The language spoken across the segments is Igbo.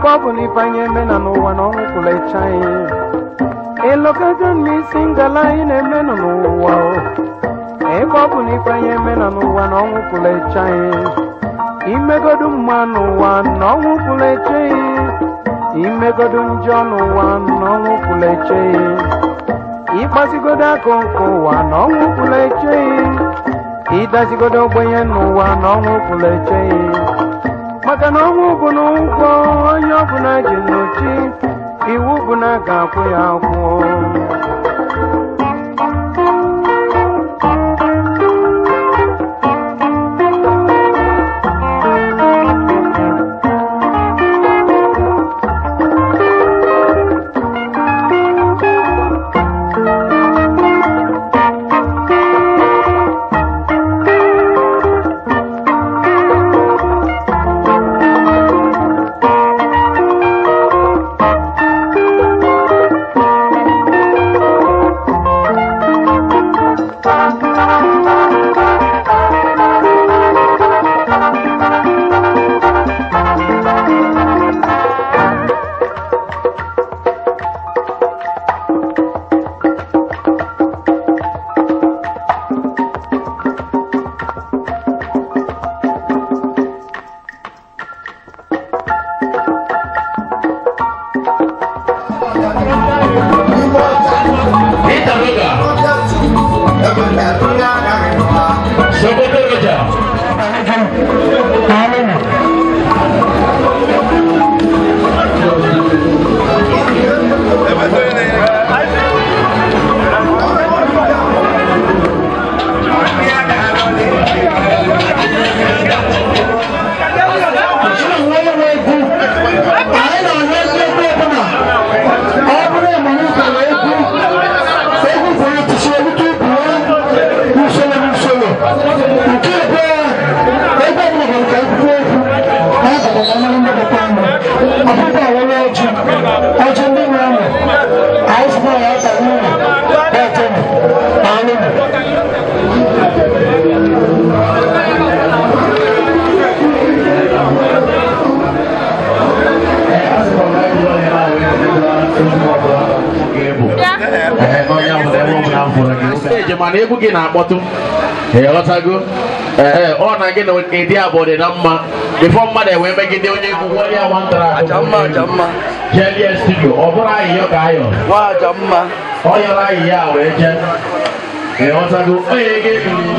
Ebe ọ bụ na ife anyị eme na n'ụwa na ọnwụ kwụrụ eche anyị. Ịlọgago n'isi ngala anyị na-eme nọ n'ụwa o. Ebe ọ bụ na ife anyị eme na n'ụwa na ọnwụ kwụrụ eche anyị. Imegodu mma n'ụwa na ọnwụ kwụrụ eche anyị. Imegodu njọ n'ụwa na ọnwụ kwụrụ eche anyị. Ịkpasigodo akụ nke ụwa na ọnwụ kwụrụ eche anyị. Ịdazigodo ogbenye n'ụwa na ọnwụ kwụrụ eche anyị. Maka na ọnwụ bụ n'ụgwọ onye ọbụla ji n'ochi, iwu bụ na a ga-akwụ ya akwụ. Mana egwu gị na-akpọtụ ịghọtago ee ọ na gị na ịdị abụọ dị na mma bifọ mmadụ ewee megide onye egwu onye ya nwantara jelie studio ọ bụrụ ayịyọ ka ayọ ọ yọrọ ayịyọ a wee jee ịghọtago onye ga-ebili.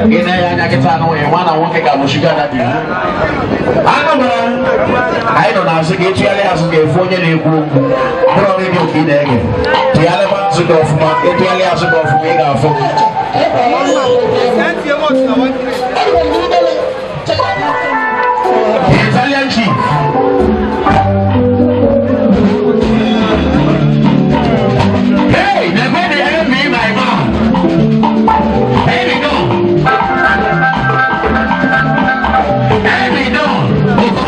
Ị na-enye anya kịta anụ nwunye nwa na nwoke ga-abụ shuga daddy. Anyị nọ n'azụ gị, ịtụgharị azụ ga-efu onye na-ekwu okwu. Bụrụ redio ka ị na-ege. Tụgharịba azụ gị ọfụma, ịtụgharị azụ gị ọfụma ị ga-afụ. Italian chief. Hey, they're going to help me, my man. Here we go. Here we go. Here we go.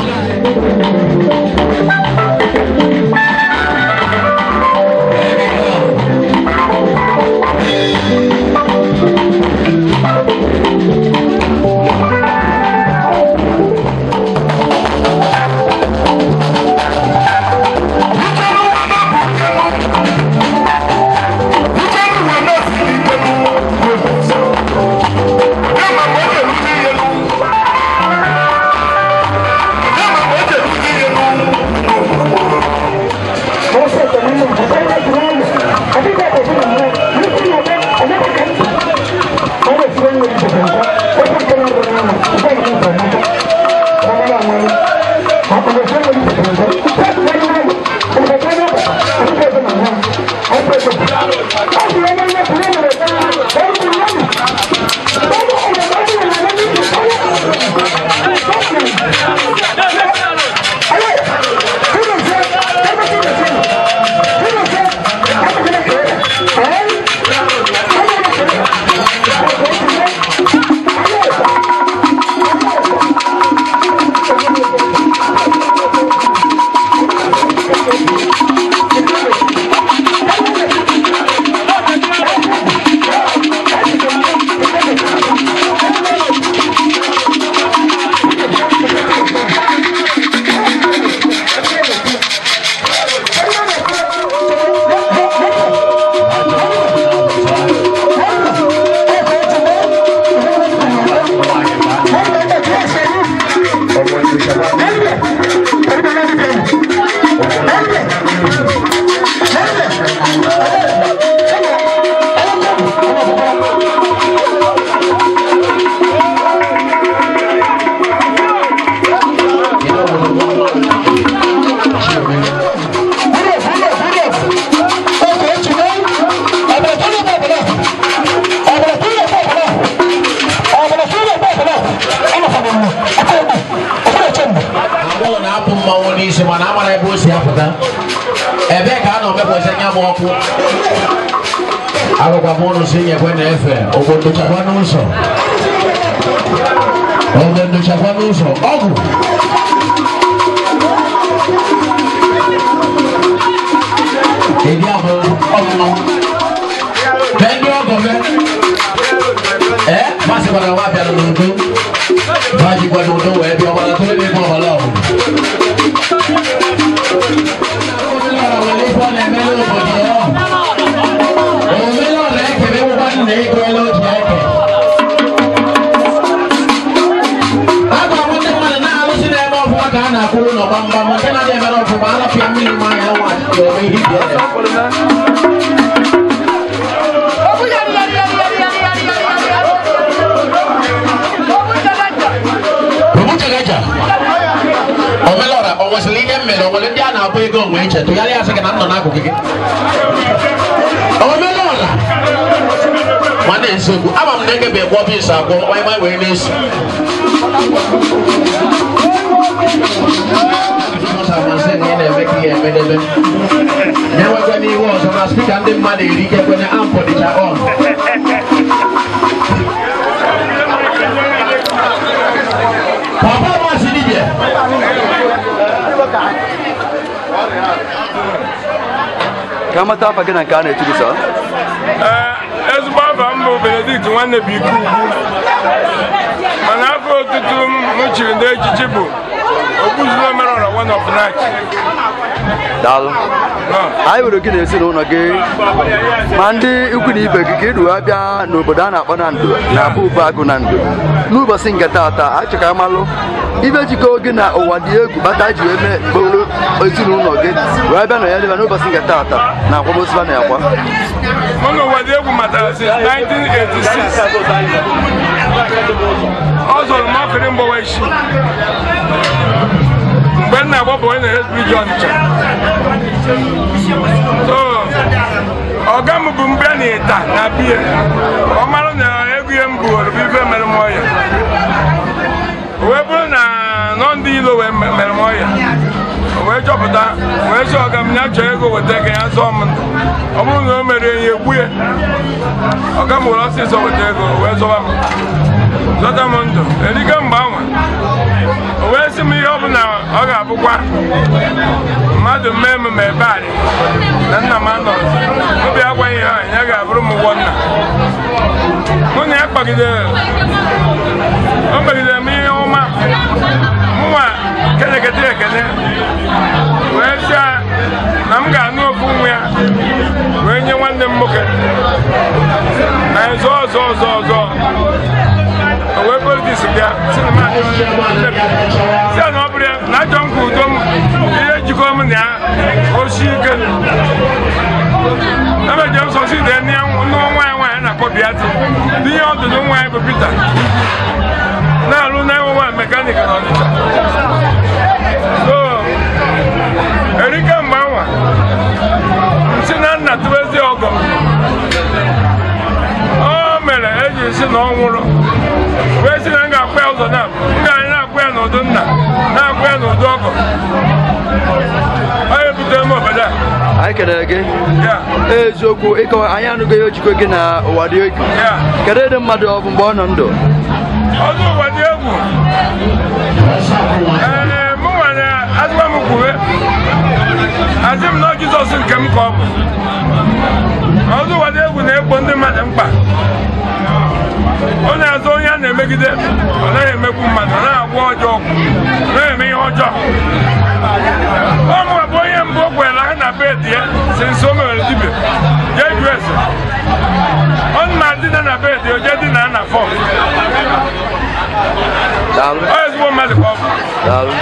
Ebee ka a nọ mepụta nya bụ ọkụ agwakwa m ụnụ si nyekwe na-efe obodo chakwa n'ụzọ obodo chakwa n'ụzọ ọgwụ ịdị abụ ọgwụ be ndị ọgọ be ee masịkwara nwa bịara n'udo ma jikwa n'udo wee bịa ọgbara tụrụ ebe ọgbara ọgwụ Ndị a na-akpọ ego onwe iche tụgharịa asị gị na m nọ n'akụkụ gị omenala nwanne nsogbu ama m na ege bụ egwu ọfịs agwọ mkpanyị wee na-eso na-eme ka ihe emedebe na-enwekwe n'ihu ọzọ na spika ndị mmadụ eri ike kwenye ampụ dịcha on papa masị dibịa. Ka amata afa gị na nke a na-etu gị sọ? Ezigbo afa m bụ Benedict nwanne bụ ike ugwu, mana afọ otutu m chiri n'echichi bụ Okwuzuru Omerọra one of Nachi. Daalụ. Anyị were gị na ezinụlọ gị ma ndị ikwu na ibe gị ka idu abịa n'obodo a na-akpọ na Ndo na abụ Ubeagụ na Ndo n'ụbọchị nke taata. Anyị chọrọ ka amalụ ibe jikọ gị na ụwa dị egwu bata ji wee mee kpọrọ ezinụlọ gị wee bịa na ya dịba n'ụbọchị nke taata na akwamozu na akwa. Mụ na ụwa dị egwu matara since 1986. Ọ zụrụ m ọkịrị mgbawa isi mgbe m na-agbapụ onye na Head Ọnịcha. So ọga m bụ mgbe na ịta na biya ọ mara na ego ihe m buoro bụ ife mere m ọya, wee bụrụ na nọ ndị ilo wee mere m ọya, o wee chọpụta wee sị ọga m ya chọọ ego weta ka ya zọọ m ndụ. Ọ bụrụ na o mere ya egbu ya. Ọga m were ọsịsọ weta ego wee zọba m, zọta m ndụ erike mgbe anwa. O wee sị m ihe ọ bụla ọ ga-abụkwa mmadụ mee m ma ebe arị na nna m anọ obi agwaghị ha ya ga-abụrụ m ụgwọ nna. Mụ na ya kpagidere, o megidere m ihe ọma mụnwa kelekete ekele wee sị ya na m ga-anụ ofu nwa ya wee nye nwanne m nwoke na ọzọ ọzọ ọzọ ọzọ. O wee politiks bịa sị na m sị ya na ọ bụrụ ya na achọ m ka udo m ihe jikọ m na ya osi ike emeje m sọsi dị nụọ nwaanyị nwaanyị na-akpọ Biati dị ihe ọdụdụ nwaanyị bụ Peter na-alụ na enwe nwaanyị mekanik na Ọnịcha. So erike mgbe anwa si na nna tụbezie ọgọ m o mere eji si na ọ nwụrụ wee sị na m ga-akwụ ya ụzọ na m ga-anyị na-akwụ ya n'ụdị nna na-akwụ ya n'ụdị ọgọ. Onye butere m obodo a. Anyị kelere gị. Eziokwu ịkọwa anyị anụgo ihe ojikọ gị na ụwa dị egwu. Kedu ịdị mmadụ ọ bụ mgbe ọ nọ ndụ? Ọzọ ụwa dị egwu. Ee, mụ nwere azụma m kwuwe asị m na Jizọs nke m ka ọ bụ. Ọzọ ụwa dị egwu na-egbo ndị mmadụ mkpa. Ọ na-azụ onye a na-emegide, ọ naghị emegbu mmadụ, ọ naghị agwọ ọjọọ, ọ naghị eme ihe ọjọọ. Ọ mụwa bụ onye mbụ o kwere ha na bed ya si nso o mewere dibịa jee jụọ ese. Ọ na-adịna na bed ya, o jee dina na fọm. Ọ ezigbo mmadụ ka ọ bụ.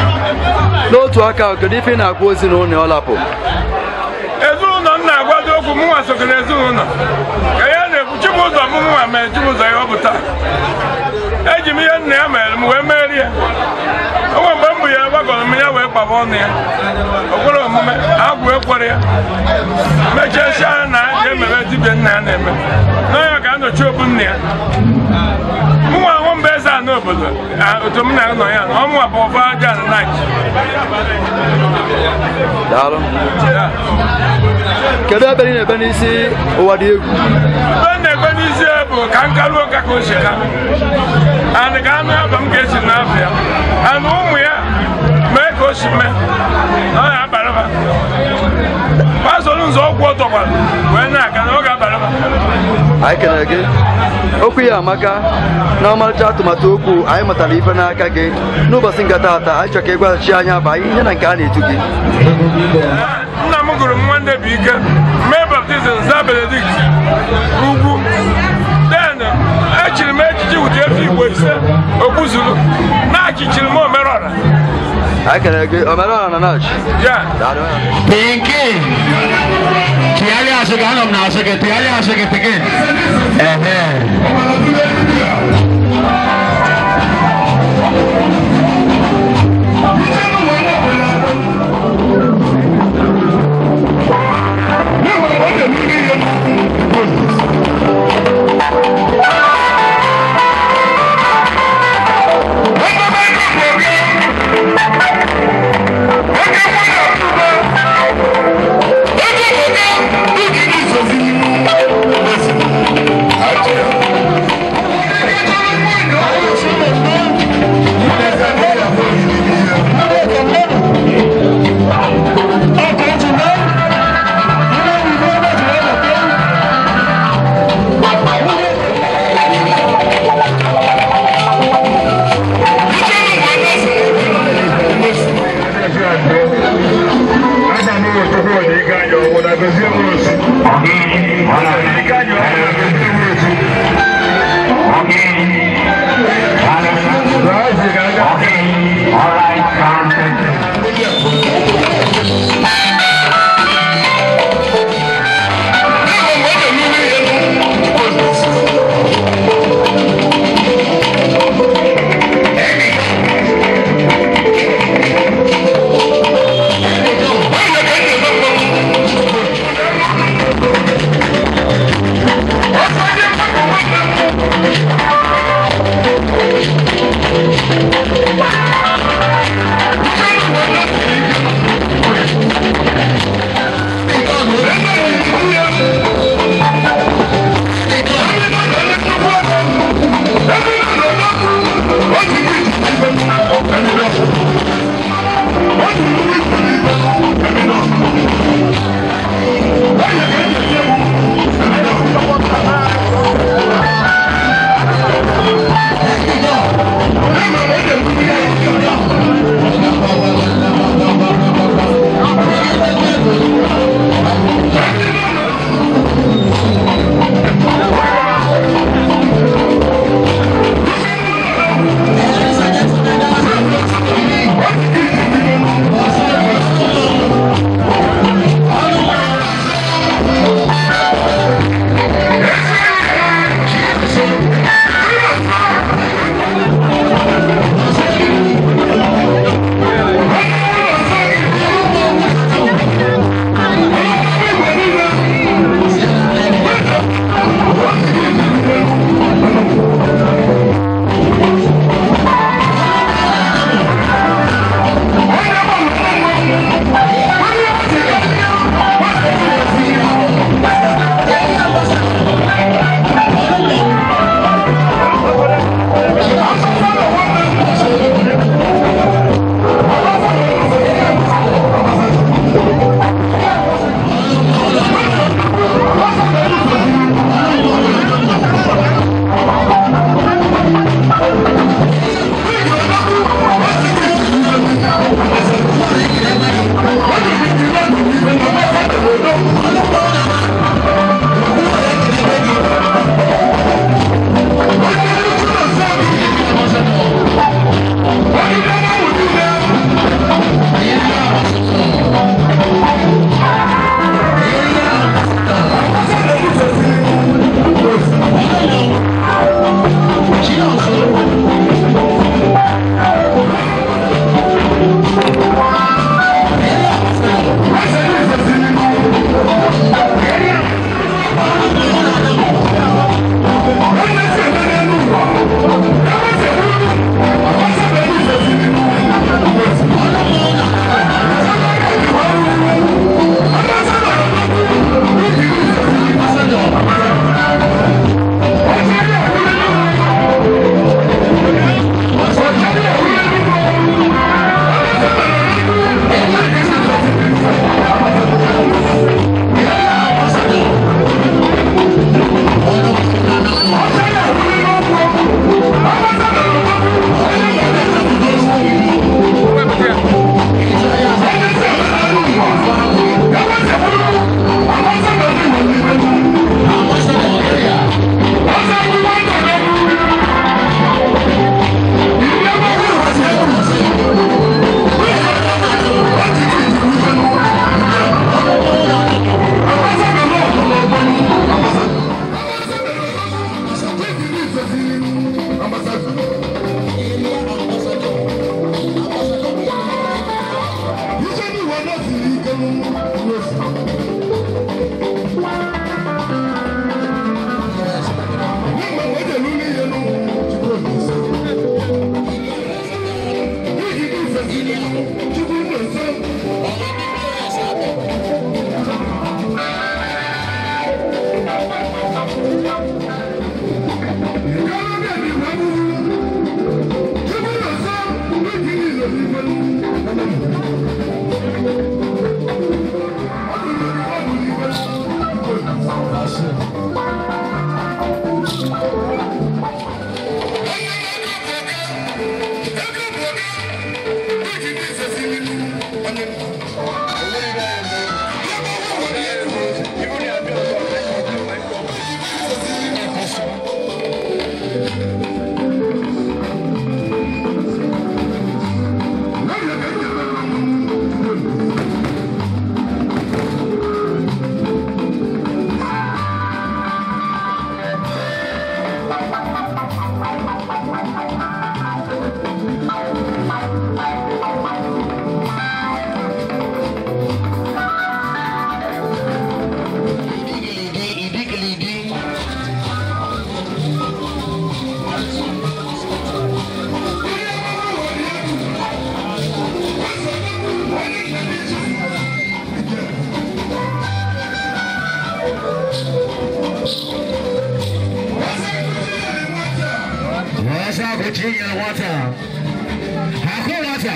N'otu aka, kedu ife ị na-agwa ezinụlọ ọ lapụ? Ezinụlọ m na-agwado okwu mụnwa sokere ezinụlọ ka ya na-ekwu Chibụzọ bụ mụnwa mere Chibụzọ ya ọ bụ taa. Eji m ihe nna ya mere m wee merie ya. Onwe mgbe m bụ ya gbagọrọ m ya wee gbaba ọnụ ya, o kwere omume agwụ ekwere ya mechasịa na ya emebe dibịa nna ya na-eme n'onye ga-anọchi obu nna ya. Mụnwa ahụ mba eze a n'obodo otu m na-anọ ya na ọmụnwa bụ ọba aja na Nachi. Daalụ. Kedu ebe ị na-ebe n'isi ụwa dị egwu? Ebe m na-ebe n'isi bụ ka m karuo ka ka o si ka anị ka anụ aba m ga-esi n'afọ ya anụ ụmụ ya mee ka o si mee na ọ ga-abalaba pasoro nzọụkwụ ọ tọkwara wee na-aga na ọ ga-abalaba. Anyị kelere gị. Okwu ya amaka na ọmarịcha atụmatụ okwu anyị mụtara ife n'aka gị n'ụbọchị nke taata. Anyị chọrọ ka ị gwaghachi anyị aba ihe na nke a na-etu gị. Nna m gụrụ m nwanne bụ ike mee baptizim za Benedict ugwu, then echiri m echichi wute efi Igbo ise okwuzuru na-achịchiri m Omerọra. Anyị kelere gị. Omerọra na Nachi. Pinky tụgharịa azụ gị, anọ m n'azụ gị, tụgharịa azụ gị pikin. Ehe. I Ochi ya nwata. Akụ nwata.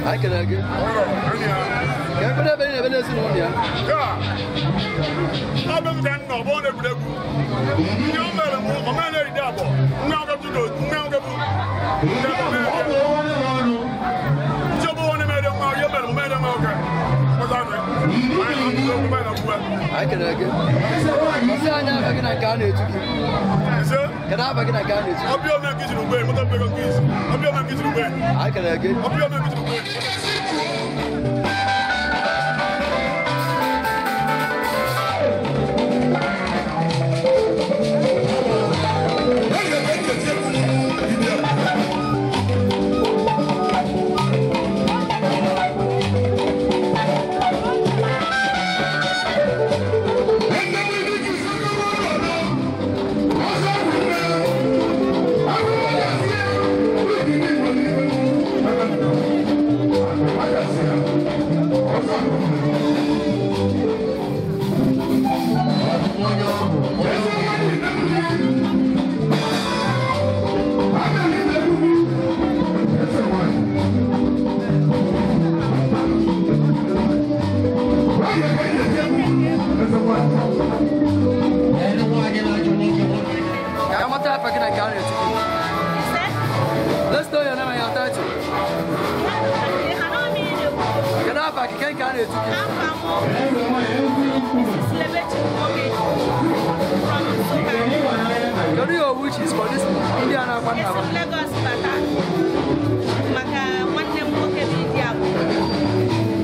I can argue. I can argue. I can argue. Let's do your name and your title. Can you which is for this Indiana? Lagos Bata. Maka nwanne m nwoke bụ India bụ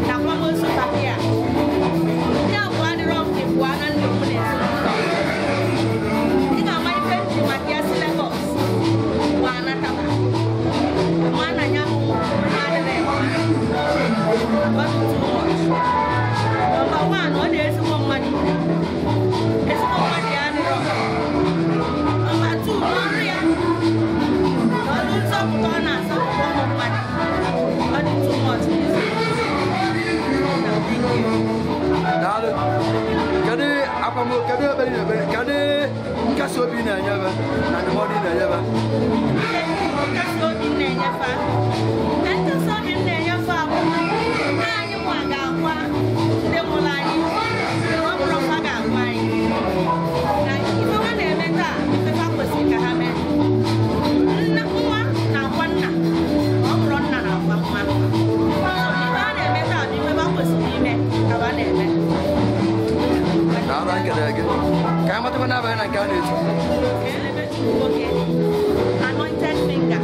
na akwamozu papa ya. Ndị abụọ adịrọ m ka ịbụọ na ndụ m na ezinụlọ. Ị ga-ama ife m ji maka ya si Lagos wa anataba. Ma na ya bụ adịrị Number one, ọ na-ezigbo mmadụ. Ezigbo mmadụ ya adịrọ. Number two, n'ọrụ ya. N'ọrụ nzọpụta ọ na-azọpụta ụmụ mmadụ. Ọ dị too much. Daalụ. Kedu kedu ebe ị na-ebe kedu nkasi obi ị na-enyebe na ndụmọdụ ị na-enyebe? Nkasi obi m na-enyefe. Nkasi obi m na-enyefe bụ na anyị nwa ga-agwa ndị mụrụ anyị ọ bụrụ fa ga-agwa anyị na ife ha na-eme taa ife ha kwesịrị ka ha mee. Nna nwa na-agwa nna ọ bụrụ nna na-agwa nwa. Ife ha na-eme taa bụ ife ha kwesịrị ime ka ha na-eme. Daalụ, anyị kelere gị. Ka anyị matakwa n'abalị na nke a na-etu. Anointed finger.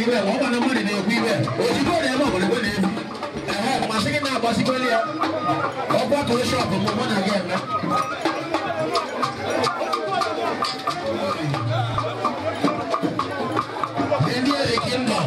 ibe ọ bụ na mmadụ na-ekwu ibe ozugbo na-eme ọbụlụgbo na-efu ehe masị gị na-agbasikweli ya ọ kwatụrụ shọpụ mụ na gị eme. Ndị eze kingdom.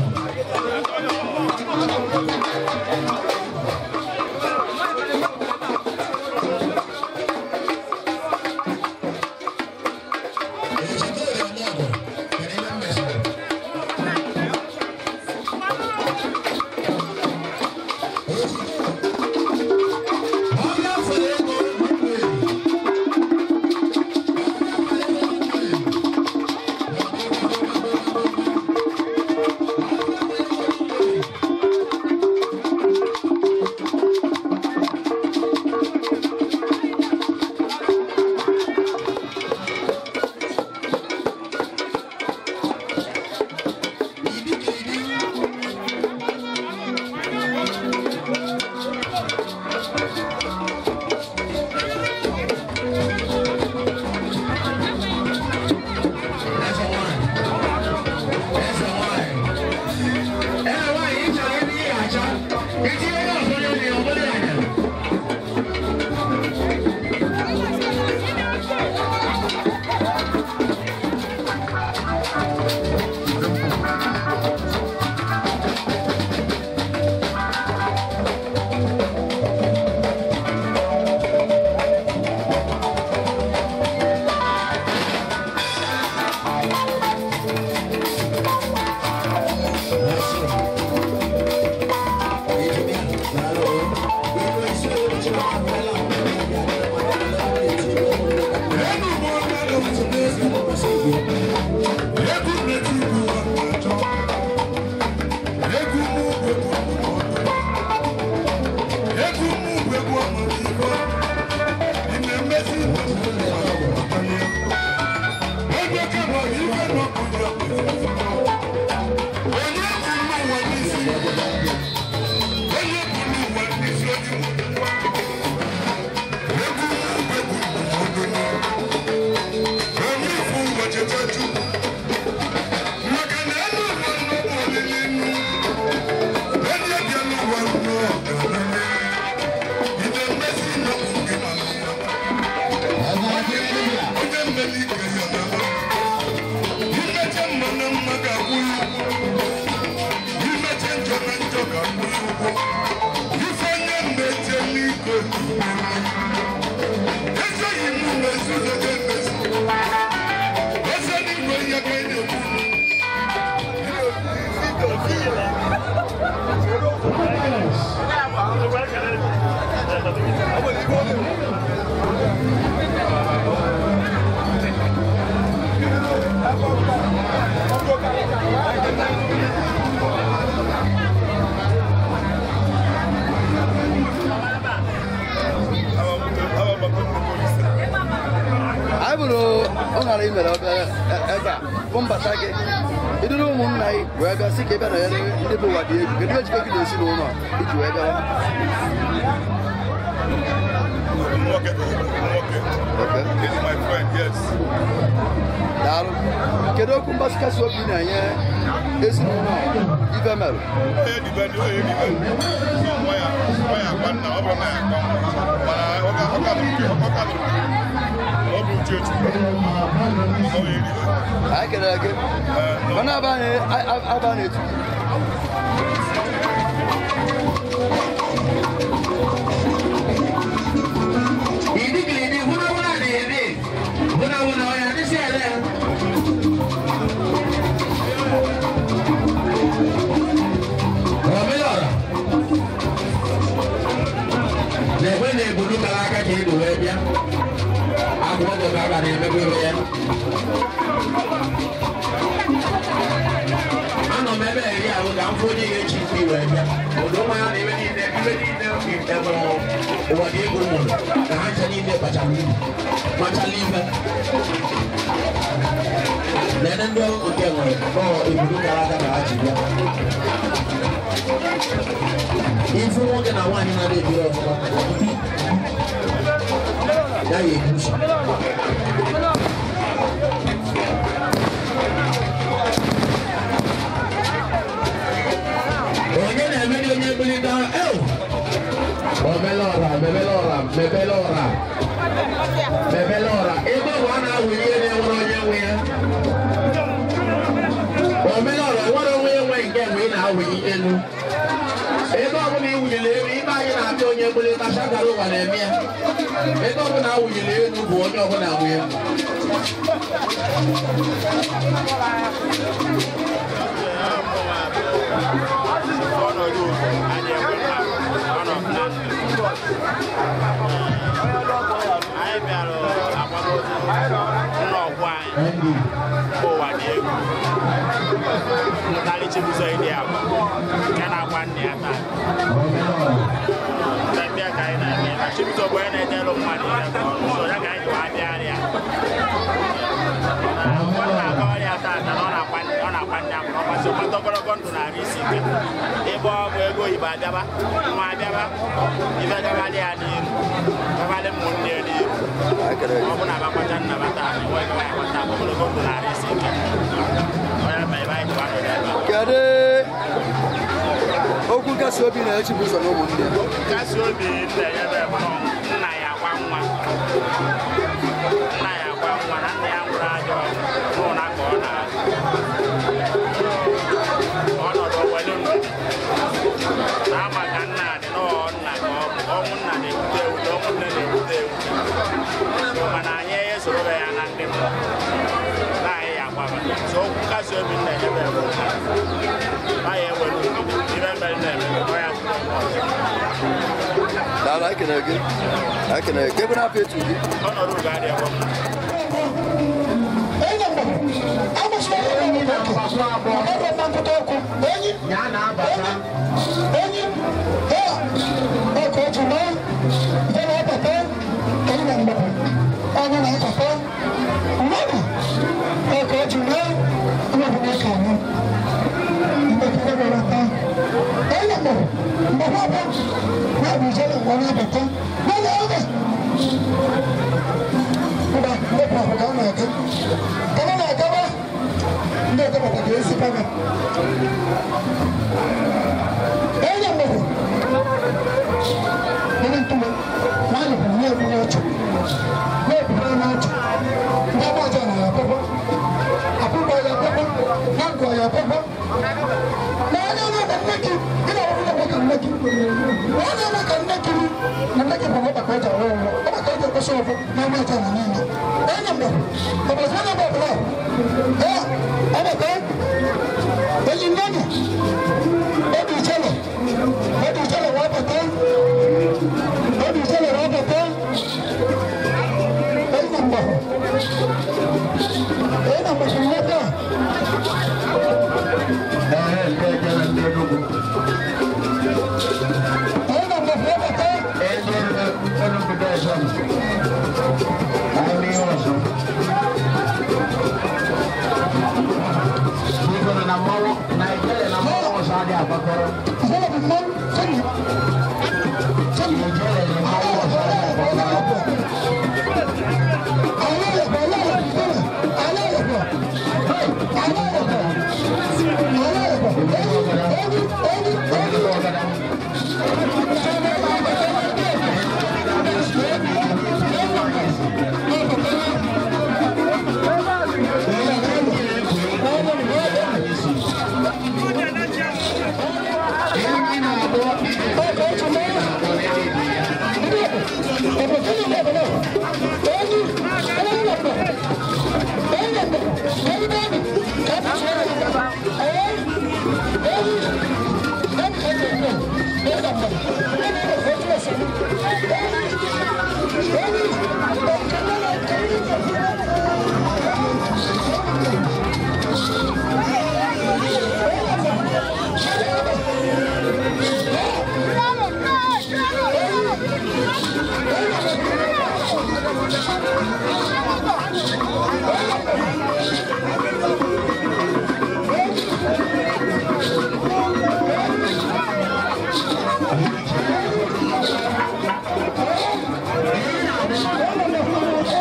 Ọ nara imere obere ebe a bụ mbata gị iduru ụmụnna gị wee bịa sị ka ị bịa nọnyere ndị bụ ụwa dị egwu. Kedu ejikọ gị na ezinụlọ iji wee bịawa? Daalụ. Kedu okwu mgbasịkasị obi na-enye ezinụlọ ife merụ? Anyị kelere gị mana aba na-etu gị. Na-ekwe na-ebulu kara aka ka elu wee bịa anọ m ebe eri ahụ ka m fụ onye ga-echi ike wee bịa odo mmanya na ebe niile ebere ụwa dị egwu mụrụ na ha ncha niile kpachara ibu machala ibe na ndị nke nwere nọọ ebulu gara aga na ha ji bịa ifu nwoke na nwaanyị na-adị ebiri ọfụma ya ya ebuso. na-awụnye elu. Ebe ọbụla iwunyere elu, ibe anyị na-abịa onye gbere tachagara ụwa na-eme ya. Ebe ọbụla awụnyere elu bụ onye ọbụla nwe elu. Anyị bịara akwamozu nnọọgwụ anyị ụwa dị egwu ntarị Chibuzo Idiagwa nke na-agwa nne ya taa ndị ka anyị na-eme na Chibuzo bụ onye na-enyere mmadụ ihe ka ọrụ so ya ka anyị ji wee bịarịa ọ na-aga ọrịa taata na ọ na-akwa nne ya mụrụ ọgbasi ọkpata ogologo ndụ na arụ isi ike ebe ọ bụ ego oyibo abịaba nwa abịaba ife gabalị ya n'iru gabalị ụmụnne ya n'iru ọ bụ na abakwacha nnabata enweghị nwaanyị kwata ogologo ndụ na arụ isi ike onye ma ebe anyị ji nọrọ ebe a. Kedu okwu nkasi obi na Chibuzo na ụmụnne ya? Nkasi obi na-enyebe bụ nna ya akwa nwa nna ya akwa nwa na nna ya nwụrụ ajọ n'ụna ka ọ na-azụ ọnọdụ welu ndidi na ama ka nna dị n'ọọ nna ka ọ bụ ọnwụ nna na-ebute ewute ọnwụ nne na-ebute ewute mana anyị esoro ya na ndị mmụọ na anyị ya agbaba so okwu nkasi obi nna enyebe bụ na ya ewelu ndidi ibe mere na-eme ọ ya bụrụ ọzọ. Daalụ, anyị kenere gị. Anyị kenere gị. Ebe na-afọ etu gị? Ọnọdụ ugo adịghị ekwe mma. Thank you.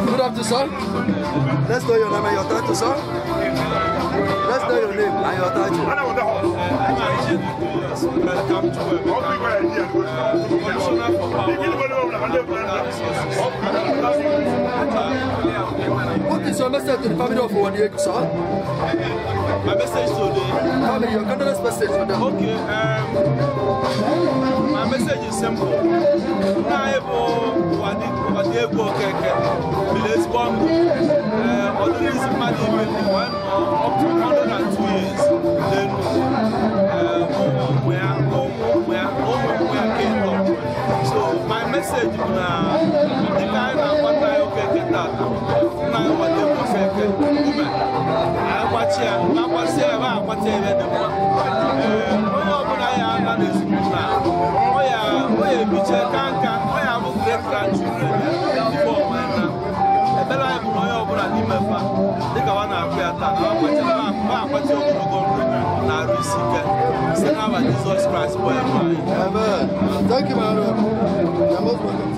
Good afternoon, sir. Let's know your name and your title, sir. Let's know your name and your title. What is your message to the family of Uwadiegwu, sir? My message to the family, your condolence message to them. Okay, my message is simple. Uwadiegwu Okeke, village bomb, up to 102 years. Then, so my message is the kind of what I okay that now what they woman. I watch here, I watch here, I watch here. Jesus Christ. Amen. Thank you, my Lord. You're most welcome.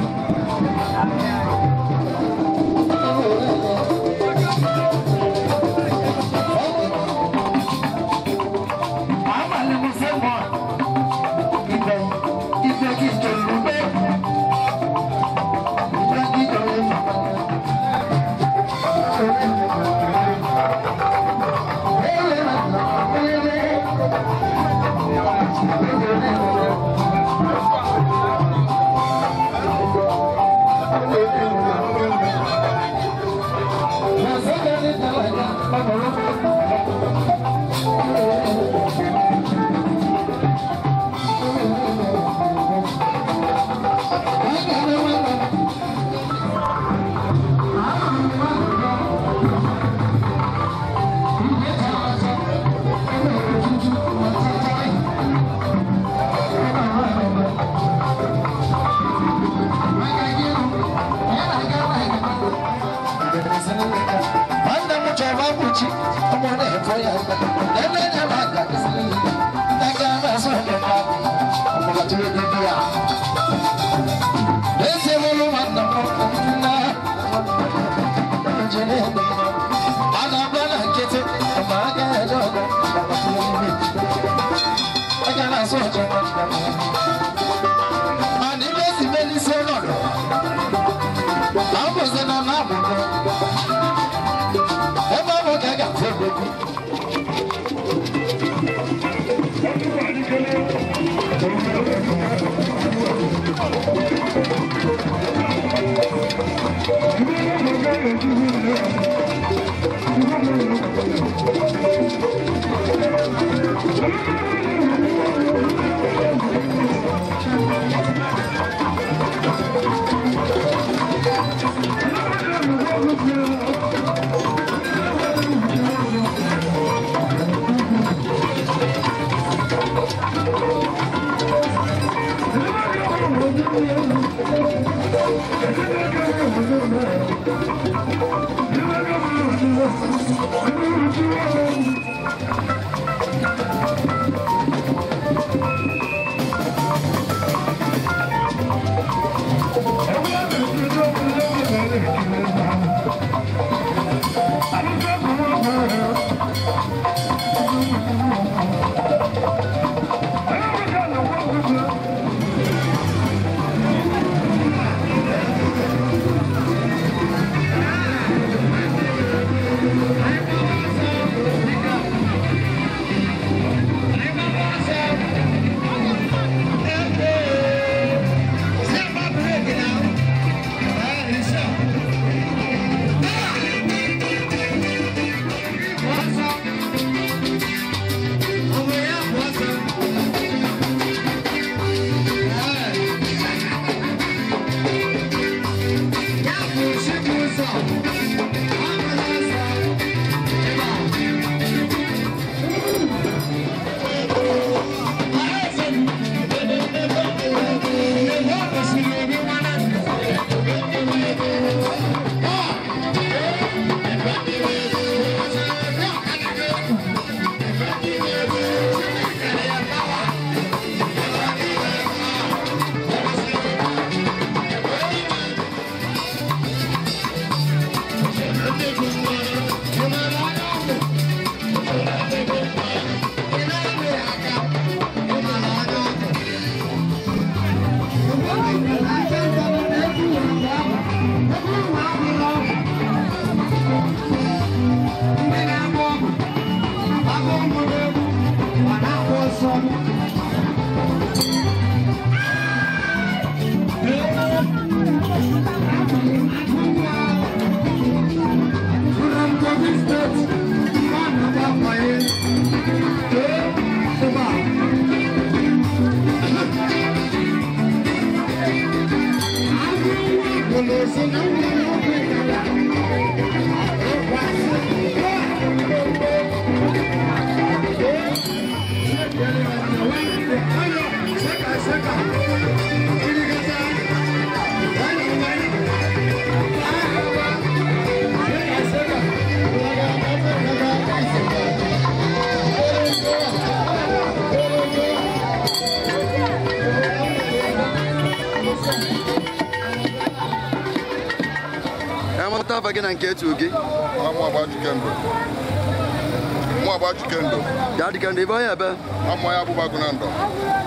Gị na nke etu gị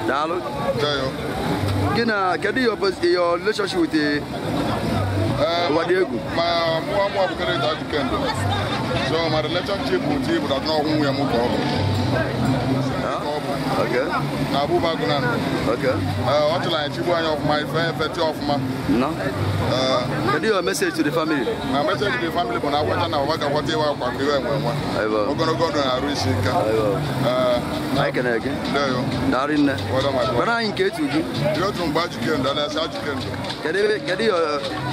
daalụ. Gị na kedu your relationship with Wadiegwu? So my relationship with him is not who I am. Okay. Na Abubagu na. Okay. What my No. Kedu your message to the family? My message to the family bụ na agwacha na ọwa ga-akwata ịwa akwa ka iwe enwe nwa. Ogologo ndụ na-arụ isi ike. Anyị kene gị. Daalụ nne. Gwara anyị nke etu gị. Dị otu mgbe Ajikendo, na-esi Ajikendo. Kedu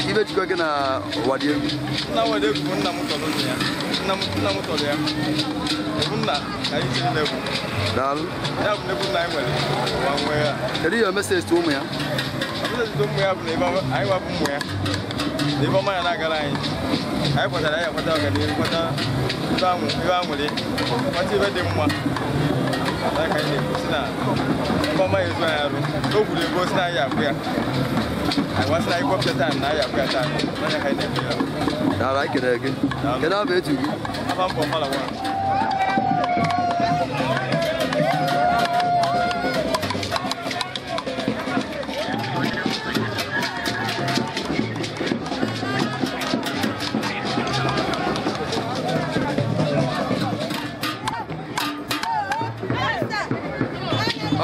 ibe jikọ gị na Wadiegwu? Nna Wadiegwu bụ nna m tọrọ ya. Nna m tọrọ ya. Ebu nna ka anyị chiri n'egwu. Daalụ. Ya bụ n'egwu nna anyị nwere. Ụwa nwee ya. Kedu your message to ụmụ ya? Message to ụmụ ya bụ na anyị wapụ ụmụ ya. Na ibe ọma ya na-agara anyị. Anyị kwatara anyị akwata ọganihu, kwata ibe anwụrị, kwata ibe dị mma. Ya ka anyị na-ekwu si na ibe ọma ya ezu anyị arụ. O kwuru ego si na anyị akwụ ya. Anyị wasị na anyị kwọpụta taa na anyị akwụ ya taa. N'onye ka anyị na-eme ya. Daalụ, anyị kelere gị. Kedu abụ etu gị? Afa mbọ Fala nwa.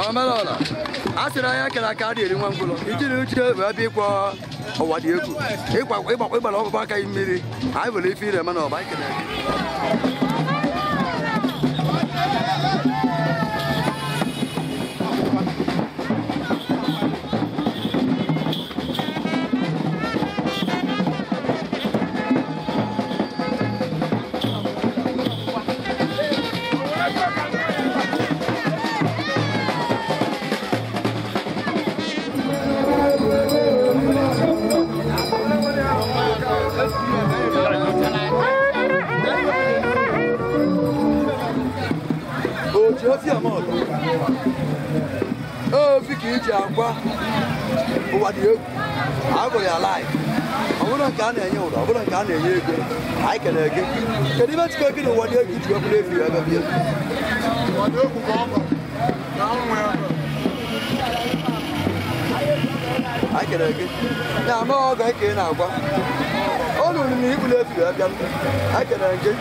Omelọla, a sịrị anyị akara aka adị eri nwa ngwụlọ ijiri uche wee bịa ịkwọ ụwa dị egwu ịgbara ọkpụkpọ aka gị mmiri anyị nwere ife ire mana ọba anyị kelere gị. Ofi ka iji akwa ụwa dị egwu agụrụ ya laịf ọ bụrụ nke a na-enye ụdọ ọ bụrụ nke a na-enye ego anyị kelere gị. Kedu ibe jikọ gị na ụwa dị egwu ji ọbụla efi ebe bịa? Anyị kelere gị ya ama ọgọ ka ị na-agwa ọ lụrụ na ibulu efi wee bịa. Anyị kelere gị.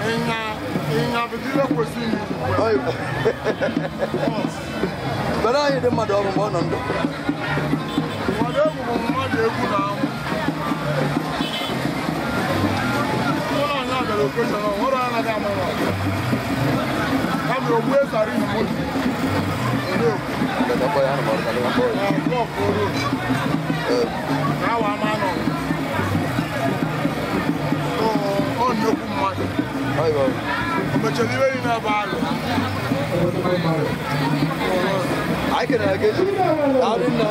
Bere anyị dị mmadụ ọrụ mgbe ọ nọ ndụ. Mmadụ egwu bụ mmadụ egwu na anwụ. Ụlọ anyị abịara okeshọn, ọ nwere anaghị ama n'ọzọ. Ha mere ogbu esara ihu moto. Na awa ama nọ. Ọ nnukwu mmadụ. O mechara iwe niile ebe alụ. Anyị kelere gị. Daalụ nne.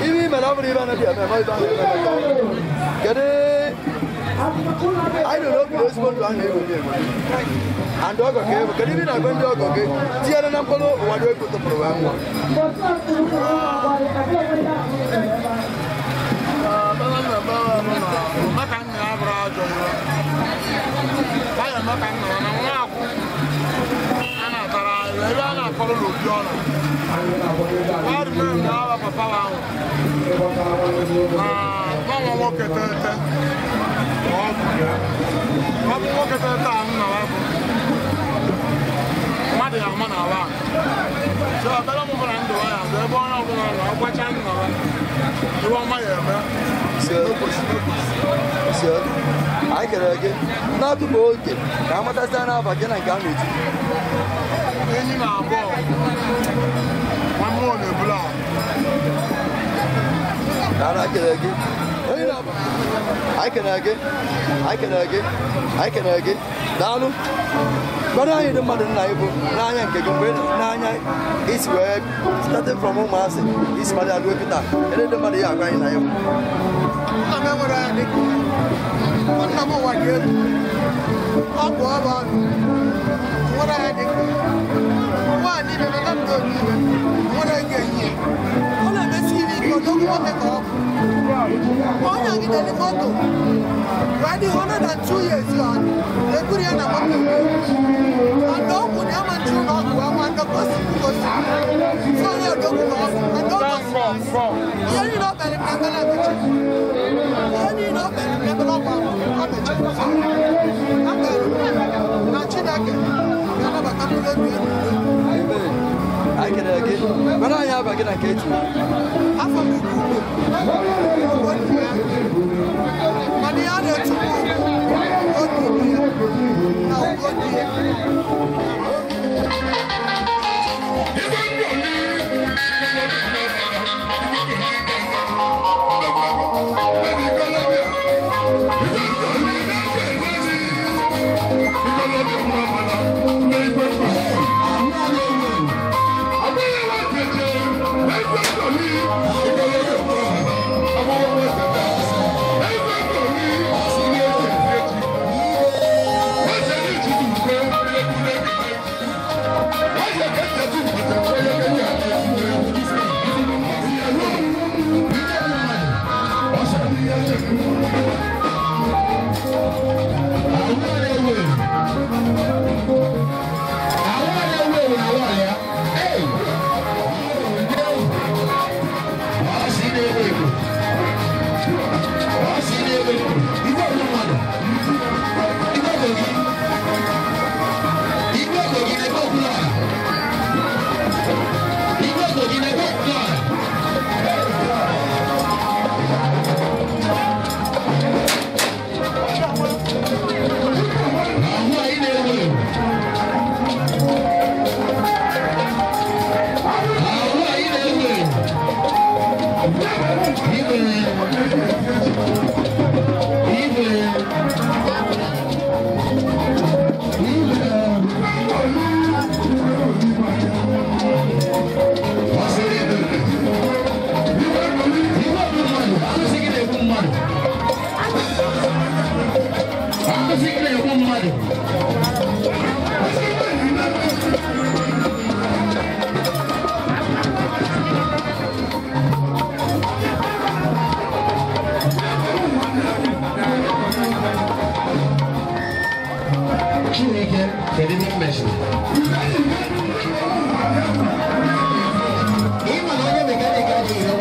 Ihe i mere ọ bụrụ ibe anaghị eme eme ibe anaghị eme ka ọ. Kedu anyị nọ n'obi ezigbo ndụ ahụ na-eweli eweli. And ọgọ ka ewu. Kedu ibe ị na-agwa ndị ọgọ gị tinyere na mkpụrụ ụwa dị egwu tụpụrụ wee nwụọ? Maka nna ya bụrụ ajọ nwa. Nwayọ maka nna ya na nwa akwụ a na-atara ebe a na-akọrọ n'obi ọ nọ. Nwa na awa papa ahụ na nwa nwoke tete ọ bụ nwoke tete ahụ nna ya bụ mmadụ ya ama na ala a. So ebere m bụla ndụ ya bụ ebe onye ọbụla nọ ọgwacha nna ya iwe ọma ya eme. Anyị kelere gị na-atụpụ oge ka amatasịa n'afa gị na nke a na-eti. Enyi na abụọ nwa mmụọ na-ebula. Anyị kelere gị. Anyị kelere gị. Anyị kelere gị. Anyị kelere gị. Daalụ. Gbara anyị dị mmadụ nna ịbụ n'anya nke gị mgbe n'anya isi wee starting from ụmụasị isi mmadụ alụọ kịta ede dị mmadụ ya agwa anyị na ya bụ. Nna m enwere ya dịka nna m ụwa dị elu ọ bụ ọrụ ọnụ nwere ya dịka nwaanyị niile na ndụ niile nwere ego enyi ya ọ na-emesi iri ike ọdọgwu nwoke ka ọ bụ onye agidere moto wee dị 102 years old eburu ya na moto and ọgwụ na ama nchu na ọgwụ ama ndọkosi ngosi so onye odogwu ka ọ bụ and ọ gosiri ihe niile ọ kpere m na ekpere emechiri ihe niile ọ kpere m na ekpere ọgwụ ahụ ọ mechiri so akpere m na Chineke ga-anabata mkpụrụ obi ya n'udo. Anyị kelere gị. Gwara anyị aba gị na nke echi. Afọ m ugwu ugwu ya mana ihe a na-etu m ugwu obi ya na ugo dị ya. Thank you.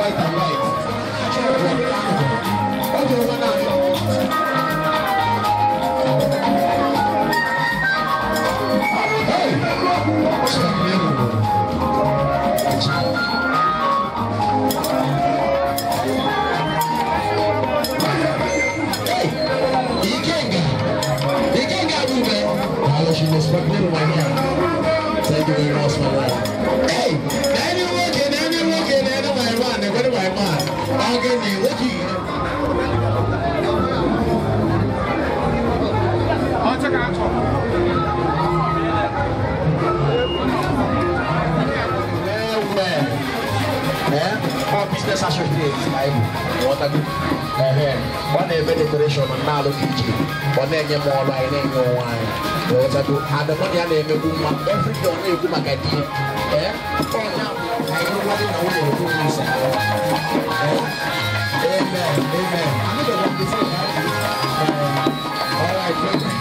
White and white. Hey, Ikenga, thank you very much, my wife. Hey, any my man, my man. I'll get you. What you? Well, all business associates, I what I do. One every decoration and now look at you. One any more line, any more wine. What I do, and the money I name every day, you go back idea. Oh, now I know what I want to do. Amen, amen. I'm not going to say that. All right, thank you.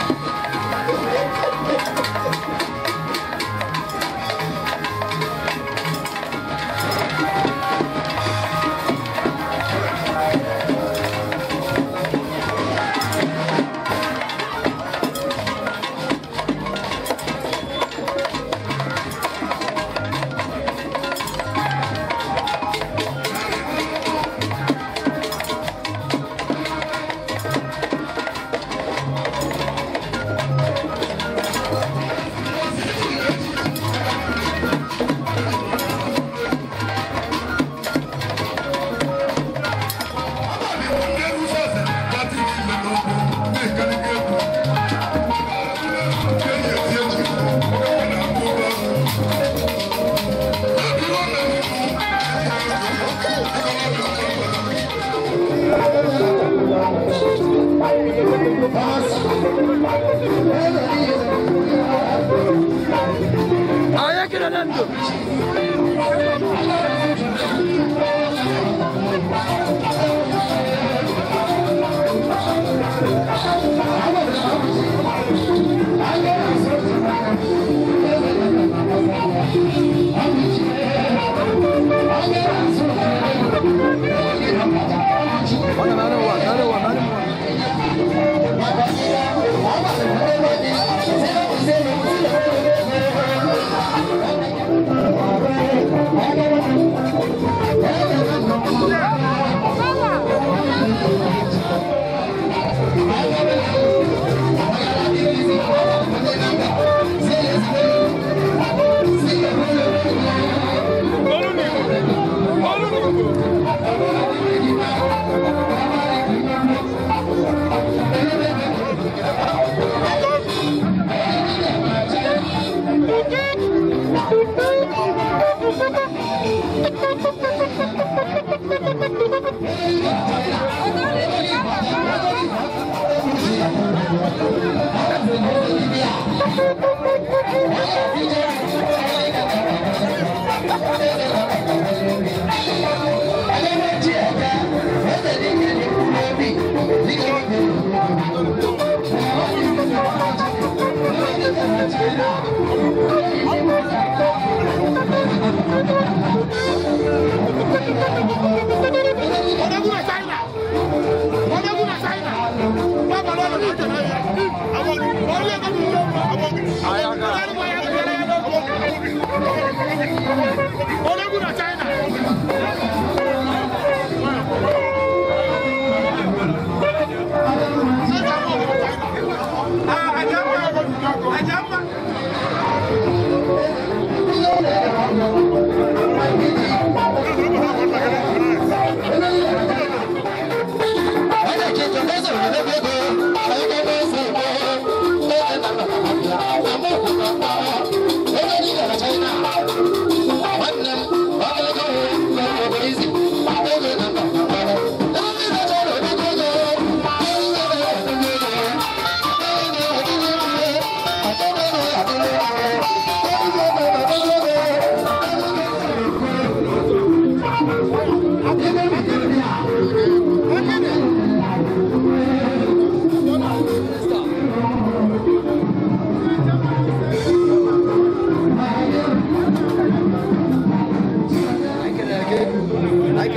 China.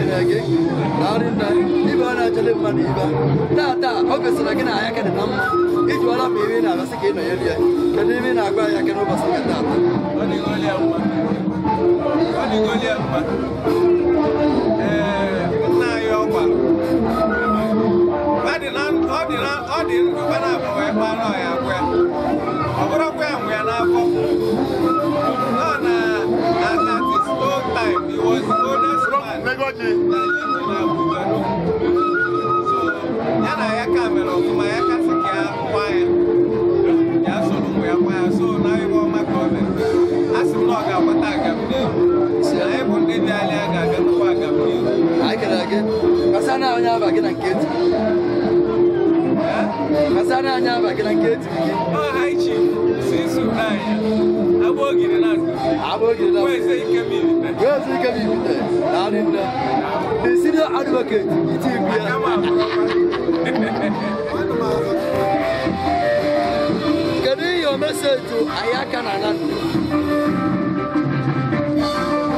kelere gị. Daalụ nna, ibe ọ na-achọle mmadụ ibe. Tata, o gosiri gị na anya ka dị na mma. Iji ọla ma ebe ị na-amasị ka ị nọnyere ya. Kedu ebe ị na-agwa ya aka n'ụbọchị nke tata? Ọ dịgoli ya mma. Ọ dịgoli ya mma. Ee, nna anyị ọ gwara. Ọ dị ndụ ba na-abụ wee kpara ya agwa ya. Ọ bụrụkwa ya nwụ ya n'afọ. Nọ na at his own time, he was the oldest man that lived in Abuja. So, ya na ya ka mere ọfụma, ya ka sị ka ya kwa ya. Ya soro ụmụ ya kwa ya, so na ihe ọma ka ọ mere. A sị m na ọ ga-agbata agam n'ihu. Anyị bụ ndị dị anya ga-abịa tụkwa agam n'ihu. Anyị kelere gị. Gbasara onye aba gị na nke eti. Gbasara anyị aba gị na nke eti gị. Ọ high chief Sisu Nanya. Agbogiri na ndụ. Agbogiri na ndụ. Weze ike m ibite. Weze ike m ibite. Daalụ nne. The senior advocate iti egwu ya. Kedu ihe o meseji anyị aka na na ndụ?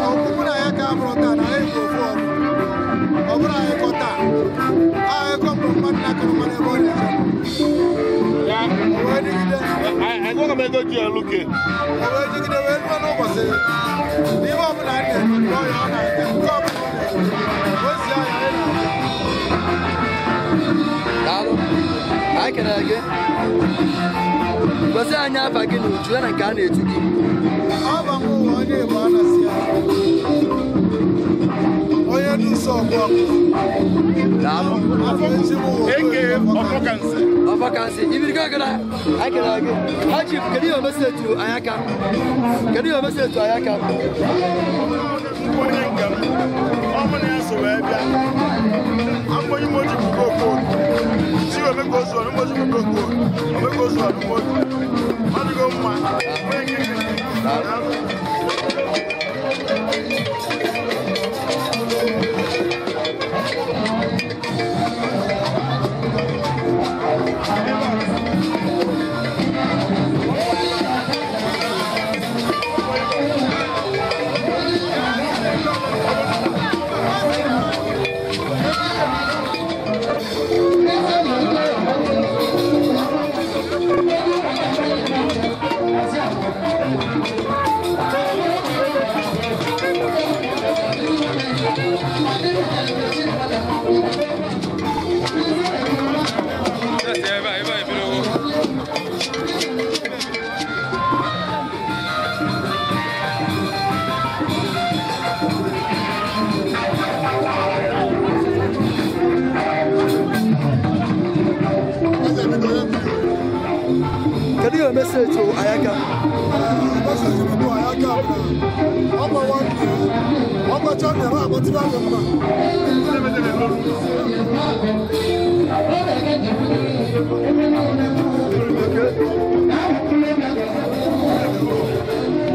Ọkpụkpụ na ya ka abụrụ taa na anyị bụ ofu ọrụ. Ọ bụrụ anyị kọ taa, anyị kọ mgbe mmadụ na-akọrọ mmadụ ebe ọ na-eje. O wee dịgide. O wee dịgide wee ruo n'ụbọchị. N'ihe ọbụla a na-eme, nke ọya ọ na-aga, nke ọbụla ọ na-eme, ozi ahịa anyị na-aga. Daalụ. Anyị kelere gị. Gosi anyị afa gị na uju ya na nke a na-etu gị. Aba m ụwa onye Igbo a na-asị ya. Onye dị nsọ ọgụ ọgụ. Daalụ. Afọ ezi m ụwa Eke Ọfọkansị. Ọfọkansị. Ibirigo gara. Anyị kelere gị. Ha chief, kedu ihe o meseji anyị aka? Kedu ihe o meseji anyị aka? Onye nke m, ọ bụ na ya so wee bịa. Abụ onye Imoji bụ Okoye. Si omeko ozu ọnụ Imoji bụ Okoye. Omeko ozu ọnụ Imoji. Ọ dịgo mma. Onye nke gị. Daalụ. Kedu ihe o meseji anyị aka? Message m bụ anyị aka bụ na ọ gba nwanne ya, ọ gbacha nne ya, agbatịba gị mma.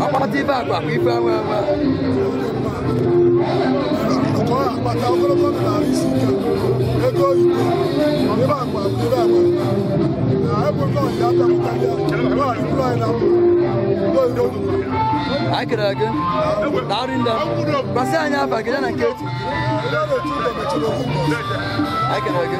Akpata ife akwa akwa ife anwa anwa. Ka ọ akpata ogologo ndụ na arụ isi ike, ego oyibo, ebe akwa ebe akwa. Na ebe ụlọ ya apịapụtara ya, ụlọ anyị bụrụ anyị na mma. Oyibo. Anyị kelere gị. Daalụ nne. Gbasị anyị afa gị ya na nke eti. Ndị a na-echu ụlọ mechiri ofu mbọsị. Anyị kelere gị.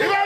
Ibe